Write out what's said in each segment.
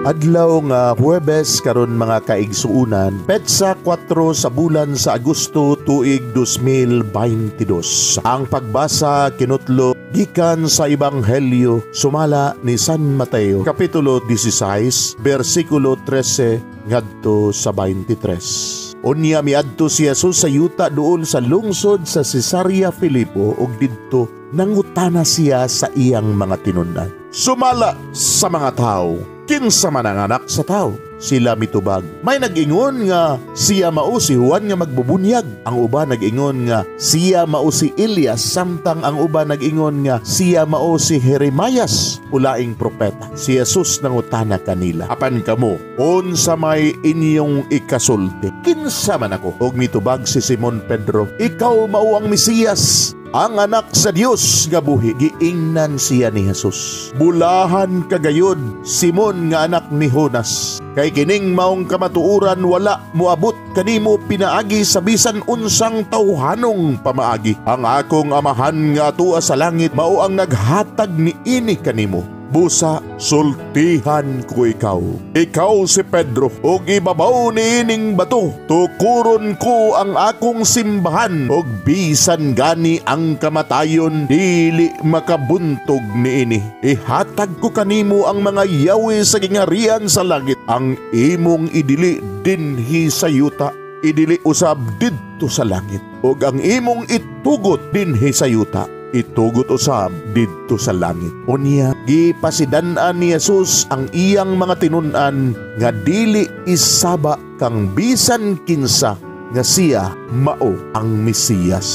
Adlaw nga Huwebes karon, mga kaigsuunan, petsa 4 sa bulan sa Agosto, tuig 2022. Ang pagbasa kinutlo gikan sa Ebanghelyo sumala ni San Mateo, kapitulo 16, bersikulo 13 ngadto sa 23. Unya miadto si Jesus sa yuta duol sa lungsod sa Cesarea Filipo ug didto nangutana siya sa iyang mga tinun-an. "Sumala sa mga tao, kinsa man ang Anak sa Tao?" Sila mitubag, "May nag-ingon nga siya mao si Juan nga magbubunyag. Ang uban nag-ingon nga siya mao si Elias, samtang ang uban nag-ingon nga siya mao si Jeremias o laing propeta." Si Jesus nangutana kanila, "Apan kamo, unsa may inyong ikasulti? Kinsa man ako?" Og mitubag si Simon Pedro, "Ikaw mao ang Mesiyas, ang Anak sa Dios nga buhi." Giingnan siya ni Jesus, "Bulahan ka gayud, Simon nga anak ni Jonas, kay kining maong kamatuoran wala moabot kanimo pinaagi sa bisan unsang tawhanong pamaagi. Ang akong Amahan nga atua sa langit mao ang naghatag niini kanimo. Busa sultihan ko ikaw. Ikaw si Pedro, ug ibabaw niining bato tukuron ko ang akong simbahan, ug bisan gani ang kamatayon dili makabuntog niini. Ihatag ko kanimo ang mga yawi sa gingharian sa langit. Ang imong idili dinhi sa yuta, idili usab didto sa langit. Ug ang imong itugot dinhi sa yuta, itugot usab didto sa langit." Unya gipasidan-an ni Jesus ang iyang mga tinun-an nga dili isaba kang bisan kinsa nga siya mao ang Mesiyas.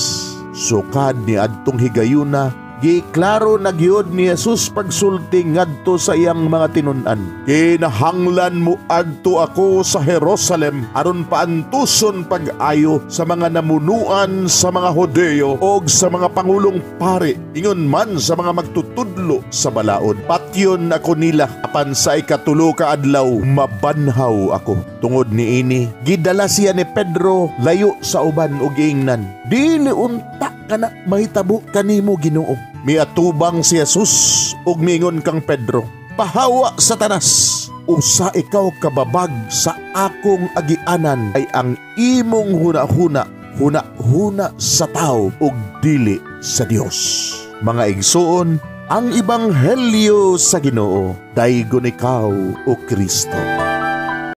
Sukad ni adtong higayuna, giklaro na gyud ni Jesus pagsulti ngadto sa iyang mga tinun-an. "Kinahanglan mo adto ako sa Jerusalem aron paantuson pag-ayo sa mga namunuan sa mga Hudeo og sa mga pangulong pari, ingon man sa mga magtutudlo sa balaod. Patyon ako nila, apan sa ikatulo ka adlaw mabanhaw ako." Tungod niini, gidala siya ni Pedro layo sa uban og giingnan, "Dili unta kana mahitabo kanimo, Ginoo." Miatubang si Jesus ug miingon kang Pedro, "Pahawa, Satanas! Usa ikaw kababag sa akong agianan, ay ang imong hunahuna, hunahuna sa tao ug dili sa Dios." Mga igsuon, ang Ebanghelyo sa Ginoo. Daygon ikaw, o Kristo.